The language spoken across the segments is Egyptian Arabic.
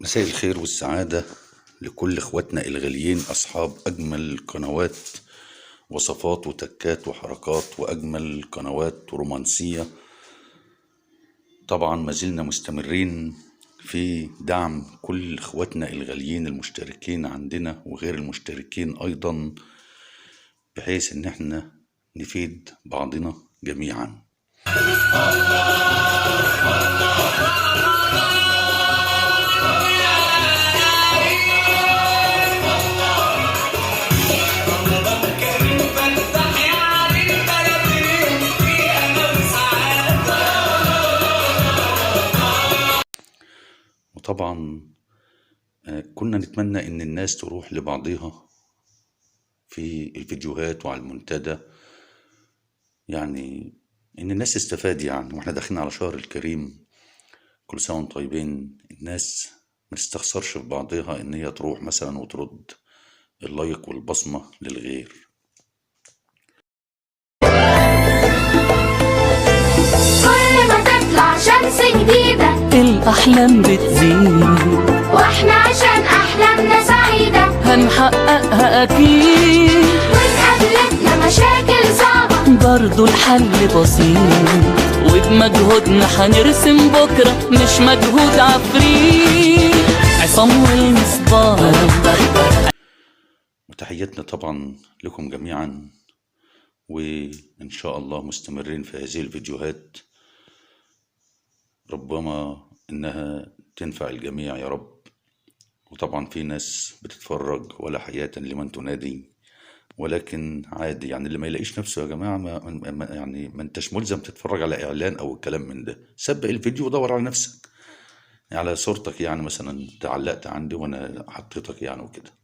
مساء الخير والسعادة لكل اخواتنا الغاليين اصحاب اجمل قنوات وصفات وتكات وحركات واجمل قنوات رومانسية. طبعا ما زلنا مستمرين في دعم كل اخواتنا الغاليين المشتركين عندنا وغير المشتركين ايضا، بحيث ان احنا نفيد بعضنا جميعا. وطبعا كنا نتمنى ان الناس تروح لبعضها في الفيديوهات وعلى المنتدى، يعني ان الناس تستفاد، يعني واحنا داخلين على شهر الكريم، كل سنة وانتم طيبين. الناس ما تستخسرش في بعضها ان هي تروح مثلا وترد اللايك والبصمة للغير. كل ما تطلع شمس جديدة الأحلام بتزيد، واحنا عشان أحلامنا سعيدة هنحققها أكيد. وتقابلتنا مشاكل صعبة برضو الحل بسيط، وبمجهودنا هنرسم بكرة مش مجهود عفريت. عصام والمصباح. وتحياتنا طبعا لكم جميعا، وإن شاء الله مستمرين في هذه الفيديوهات، ربما إنها تنفع الجميع يا رب. وطبعا في ناس بتتفرج ولا حياة لمن تنادي، ولكن عادي، يعني اللي ما يلاقيش نفسه يا جماعة يعني ما انتش ملزم تتفرج على إعلان أو الكلام من ده. سبق الفيديو ودور على نفسك، على صورتك، يعني مثلا تعلقت عندي وأنا حطيتك يعني وكده.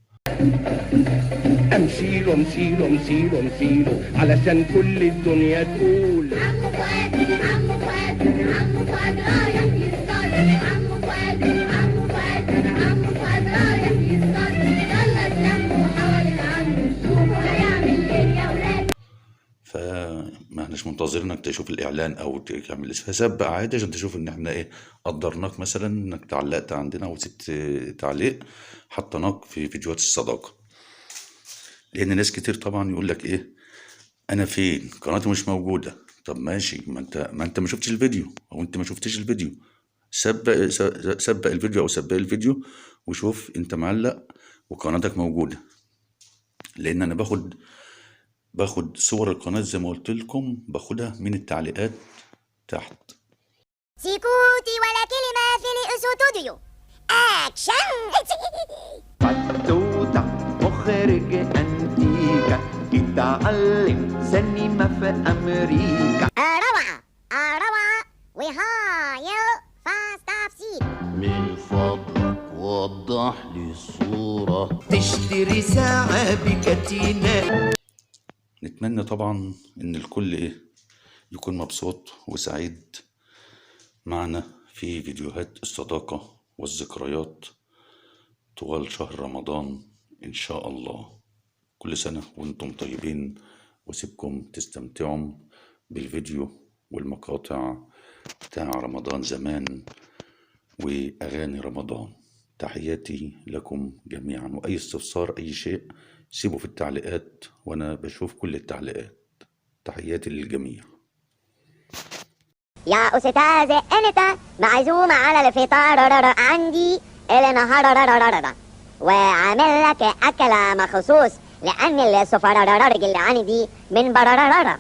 امشيله امشيله امشيله امشيله علشان كل الدنيا تقول عمو فؤاد، عمو فؤاد، عمو فؤاد رايح يصطاد، عمو فؤاد، عمو فؤاد، عمو فؤاد رايح يصطاد، يلا اتلموا حوالين عمو شوفوا هيعمل ايه يا ولاد. فما احناش منتظرينك تشوف الاعلان او تعمل، فسبق عادي عشان تشوف ان احنا ايه قدرناك، مثلا انك تعلقت عندنا وسبت تعليق، حطيناك في فيديوهات الصداقة. لان ناس كتير طبعا يقول لك ايه، انا فين، قناتي مش موجودة. طب ماشي، ما انت ما شفتش الفيديو، او انت ما شفتش الفيديو، سبق الفيديو او سبق الفيديو وشوف انت معلق وقناتك موجودة. لان انا باخد صور القناة زي ما قلت لكم، باخدها من التعليقات تحت. سيكوتي ولا كلمة في الاستوديو. أكشن. فتوتة مخرج أنتيكا، اتعلم سينما في أمريكا. روعة روعة وهايل فاست تفسير. من فضلك وضح لي الصورة. تشتري ساعة بكتينة. نتمنى طبعا ان الكل ايه يكون مبسوط وسعيد معنا في فيديوهات الصداقة والذكريات طوال شهر رمضان ان شاء الله. كل سنة وانتم طيبين، واسيبكم تستمتعوا بالفيديو والمقاطع بتاع رمضان زمان واغاني رمضان. تحياتي لكم جميعا، واي استفسار اي شيء سيبه في التعليقات وانا بشوف كل التعليقات. تحياتي للجميع. يا أستاذ أنت معزومة على الفطار عندي النهار، وعامل لك أكلة مخصوص لأن السفرارج اللي عندي من برررر.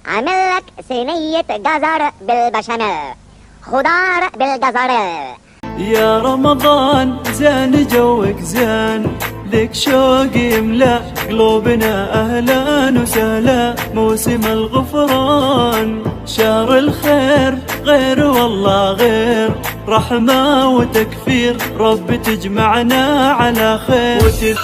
عامل لك صينية جزر بالبشاميل، خضار بالجزر. يا رمضان زان جوك زان، لك شوق يملأ قلوبنا، أهلا وسهلا موسم الغفران، شهر الخير غير والله غير، رحمة وتكفير رب تجمعنا على خير.